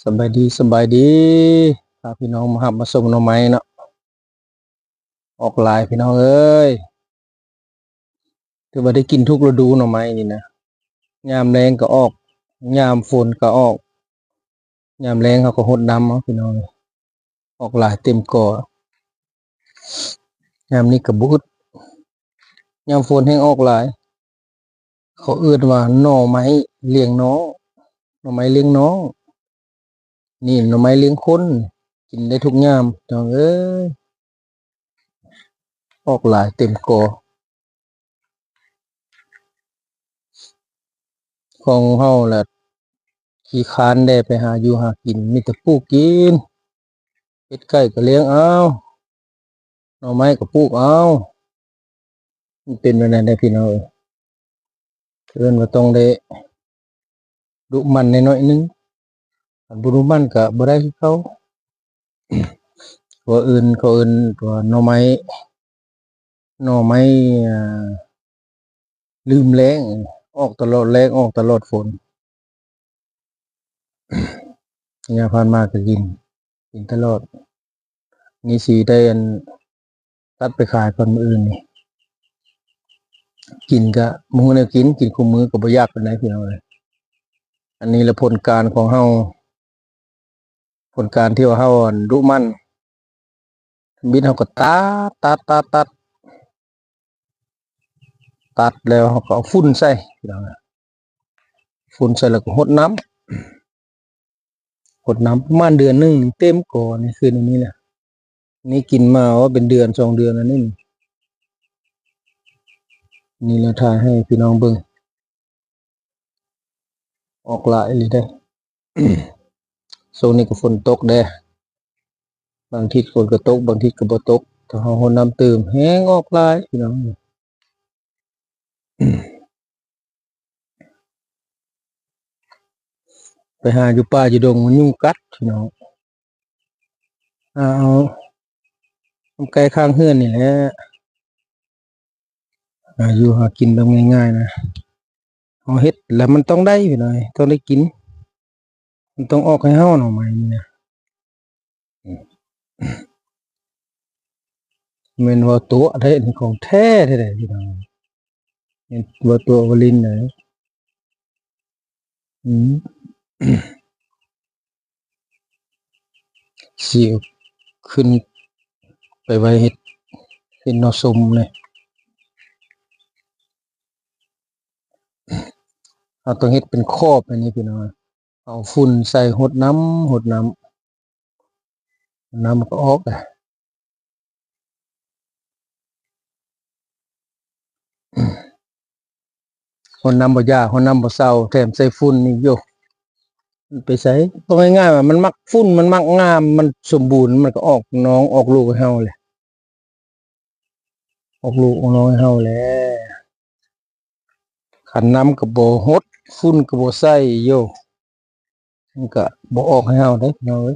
ສະບາຍດີ ສະບາຍດີ ພາພີ່ນ້ອງມາຮັບມາຊົມໜໍ່ໄມ້ເນາະ ອອກຫຼາຍພີ່ນ້ອງເອີຍ. ຖືວ່າໄດ້ກິນທຸກລະດູໜໍ່ໄມ້ນີ້ນະ ຍາມແລ້ງກໍອອກ ຍາມຝົນກໍອອກ ຍາມແລ້ງເຮົາກໍຫົດນ້ຳເອົາພີ່ນ້ອງເອີຍ. ອອກຫຼາຍເຕັມກໍ ຍາມນີ້ກໍບໍ່ອຶດ ຍາມຝົນແຮ່ງອອກຫຼາຍ. ເຂົາເອີ້ນວ່າໜໍ່ໄມ້ລ້ຽງນ້ອງ ໜໍ່ໄມ້ລ້ຽງນ້ອງ ນີ້ໜໍ່ໄມ້ລ້ຽງຄົນ ກິນໄດ້ທຸກຍາມພີ່ນ້ອງເອີຍ. ອອກຫຼາຍເຕັມກໍ ຂອງເຮົາລະຂີ້ຄ້ານແດ່ໄປຫາຢູ່ຫາກິນ ມີແຕ່ປູກກິນ ເປັດໄກ່ກໍລ້ຽງເອົາ ໜໍ່ໄມ້ກໍປູກເອົາ. ມັນເປັນແບບນັ້ນແຫຼະພີ່ນ້ອງເອີຍ ເອີ້ນວ່າຕ້ອງໄດ້ດຸໝັ່ນແດ່ໜ້ອຍໜຶ່ງ ຄັນບໍ່ດຸໝັ່ນກໍບໍ່ໄດ້ຄືເກົ່າ. ເຂົາເອີ້ນ ເຂົາເອີ້ນວ່າໜໍ່ໄມ້ ໜໍ່ໄມ້ ອ່າ ລືມແລ້ງ ອອກຕະຫຼອດແລ້ງ ອອກຕະຫຼອດຝົນ. ໄລຍະຜ່ານມາກໍກິນ ກິນຕະຫຼອດ ນີ້ຊິໄດ້ອັນຕັດໄປຂາຍກ່ອນມື້ອື່ນນີ້ ກິນກະບໍ່ຮູ້ແນວກິນ ກິນຄູ່ມື້ກໍບໍ່ຢາກປານໃດພີ່ນ້ອງເອີຍ. ອັນນີ້ລະຜົນການຂອງເຮົາ ຜົນການທີ່ວ່າເຮົາອັນດຸໝັ່ນ ທຳອິດເຮົາກໍຕັດ ຕັດ ຕັດ ຕັດ ຕັດແລ້ວເຮົາກໍເອົາຝຸ່ນໃສ່ພີ່ນ້ອງ ຝຸ່ນໃສ່ແລ້ວກໍຫົດນ້ຳ ຫົດນ້ຳປະມານເດືອນໜຶ່ງເຕັມກໍນີ້ຄືນນີ້ແຫຼະ. ນີ້ກິນມາວ່າເປັນເດືອນສອງເດືອນແລ້ວນີ້ ນີ້ລະຖ່າຍໃຫ້ພີ່ນ້ອງເບິ່ງ. ອອກຫຼາຍອີ່ຫຼີເດ້. ຊ່ວງນີ້ກໍຝົນຕົກເດ້ ບາງທິດຝົນກໍຕົກ ບາງທິດກໍບໍ່ຕົກ ຖ້າເຮົາຫົດນ້ຳຕື່ມແຮ່ງອອກຫຼາຍພີ່ນ້ອງ. ໄປຫາຢູ່ປ່າຢູ່ດົງ ມັນຍຸງກັດພີ່ນ້ອງ ຫາເອົານຳໄກ່ຂ້າງເຮືອນນີ້ແຫຼະ. ຫາຢູ່ຫາກິນແບບງ່າຍໆນະ ເຮົາເຮັດແລ້ວມັນຕ້ອງໄດ້ພີ່ນ້ອງ ຕ້ອງໄດ້ກິນ ມັນຕ້ອງອອກໃຫ້ເຮົາໜໍ່ໄມ້ນີ້ນະ. ແມ່ນເວົ້າຕົວະເດ້ ອັນນີ້ຂອງແທ້ແທ້ໆ ພີ່ນ້ອງ ແມ່ນເວົ້າຕົວະເວົ້າຫຼິ້ນເດ້. ອືມ ຊິເອົາຂຶ້ນໄປໄວ້ເຮັດ ເຮັດໜໍ່ສົ້ມນີ້ ເຮົາຕ້ອງເຮັດເປັນຂອບແບບນີ້ພີ່ນ້ອງ ເອົາຝຸ່ນໃສ່ ຫົດນ້ຳ ຫົດນ້ຳ ນ້ຳມັນກໍອອກ ຫົດນ້ຳບໍ່ຢາກ ຫົດນ້ຳບໍ່ເຊົາ ແຖມໃສ່ຝຸ່ນອີກ ໂຢ ມັນໄປໃສ? ເວົ້າງ່າຍໆວ່າມັນມັກຝຸ່ນ ມັນມັກງາມ ມັນສົມບູນ ມັນກໍອອກນ້ອງອອກລູກໃຫ້ເຮົາແຫຼະ ອອກລູກອອກນ້ອງໃຫ້ເຮົາແຫຼະ. ຄັນນ້ຳກໍບໍ່ຫົດ ຝຸ່ນກໍບໍ່ໃສ່ ໂຢ ມັນກະບໍ່ອອກໃຫ້ເຮົາເດ້ພີ່ນ້ອງເອີຍ.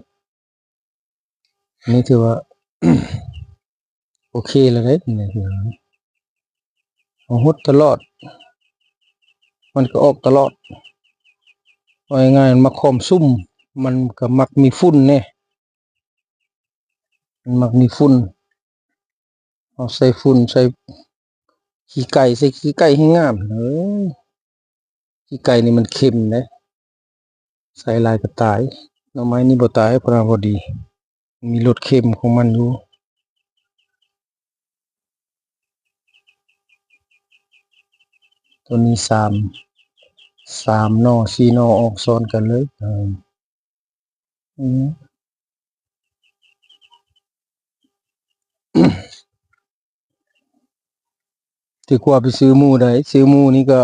ນີ້ຖືວ່າໂອເຄແລ້ວເດ້ພີ່ນ້ອງ ເຮົາຫົດຕະຫຼອດ ມັນກໍອອກຕະຫຼອດ. ເວົ້າງ່າຍໆ ມັນມັກຄວາມຊຸ່ມ ມັນກໍມັກມີຝຸ່ນແດ່ ມັນມັກມີຝຸ່ນ. ເຮົາໃສ່ຝຸ່ນ ໃສ່ຂີ້ໄກ່ ໃສ່ຂີ້ໄກ່ແຮ່ງງາມເອີຍ. ຂີ້ໄກ່ນີ້ມັນເຄັມເດ້ ໃສ່ຫຼາຍກໍຕາຍ. ໜໍ່ໄມ້ນີ້ບໍ່ຕາຍ ເພາະວ່າພໍດີ ມີລົດເຄັມຂອງມັນຢູ່. ໂຕນີ້ສາມ ສາມໜໍ່ ສີ່ໜໍ່ ອອກຊ້ອນກັນເລີຍ. ອືມ ຖືກວ່າໄປຊື້ໝູ່ໃດ ຊື້ໝູ່ນີ້ກໍ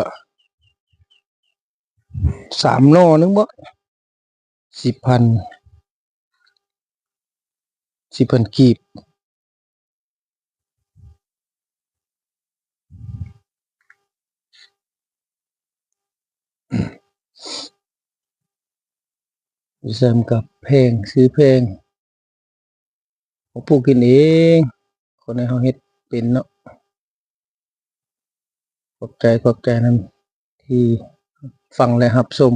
ສາມໜໍ່ໜຶ່ງບໍ ສິບພັນ ສິບພັນກີບ. ຢູ່ໃສມັນກໍແພງ ຊື້ແພງ ເຮົາປູກກິນເອງ ຄົນໃດເຮົາເຮັດເປັນເນາະ. ຂອບໃຈ ຂອບໃຈນຳທີ່ຟັງ ແລະ ຮັບຊົມ.